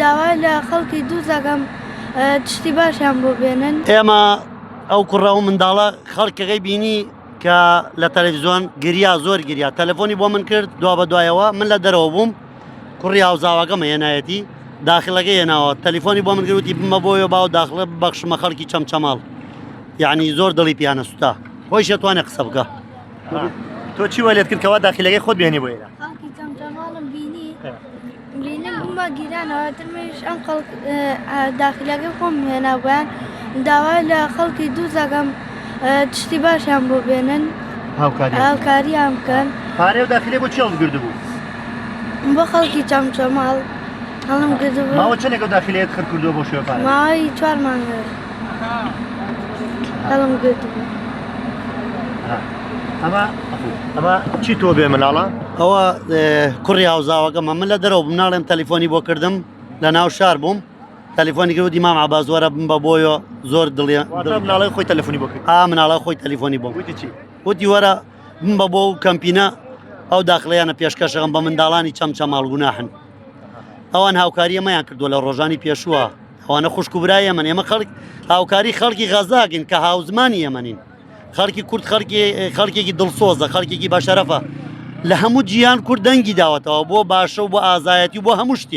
داوا لە خەڵکی دووزەکەم تشتی باشیان بۆ بێنن. ئێمە ئەو کوڕە و منداڵە خەڵکەکەی بینی کە لە تەلەڤیزیۆن گریا زۆر گریا تەلەفۆنی بۆ من کرد دوا بە دوایەوە من لە دەرەوە بووم کوڕی هاوزاواکەم هێنایەتی داخلەکە هێناوە تەلەفۆنی بۆ من کرد وتی بمە بۆیە باو داخلە ببەخشمە خەڵکی چەمچەماڵ یعنی زۆر دڵی پیانە سوتا خۆیش ئەتوانێ قسە بکە. تۆ چی وای لێت کرد کەوا داخیلەکەی خۆت بێنی بۆ ئێرە؟ خەڵکی چەمچەماڵم بینی بینیم بوومە گیرانەوە ترمیش ئەم خەڵک داخیلەکەی خۆم هێنا بۆیان داوا لە خەڵکی دووزەکەم تشتی باشیان بۆ بێنن هاوکاریان بکەن. پارەی و داخیلەی بۆ چی هەڵتگردبوو؟ بۆ خەڵکی چەمچەماڵ هەڵم گردبوو. ماوە چەندێک ئەو داخیلەیەت خر کردووە بۆ شوێ پارە؟ ماوەی چوار مانگە هەڵم گردبوو. ئەمە ئەمە چی تۆ بێ مناڵە؟ ئەوە کوڕی هاوزاوەکەمە من لە دەرەوە بووم ناڵێم تەلیفۆنی بۆ کردم لە ناو شار بووم تەلیفۆنی کرد وتی مام عەباس وەرە بم بە بۆیە زۆر دڵێ مناڵی خۆی تەلەفۆنی بۆ کرد ئا مناڵە خۆی تەلیفۆنی بۆم وتی چی وتی وەرە بم بە بۆ و کەمپینە ئەو داخلیانە پێشکەشەکەم بە منداڵانی چەمچەماڵ گوناحن ئەوان هاوکاری ئەمەیان کردووە لە ڕۆژانی پێشووە ئەوانە خوشک و برای ئێمەن ئێمە خەڵک هاوکاری خەڵکی غەزاکەین کە هاوزمانی ئێمەنین خەڵکی کورد خەڵکی خەڵکێکی دڵسۆزە خەڵکێکی بەشەرەفە لە هەموو جیهان کورد دەنگی داوەتەوە بۆ باشە و بۆ ئازایەتی و بۆ هەموو شتێ.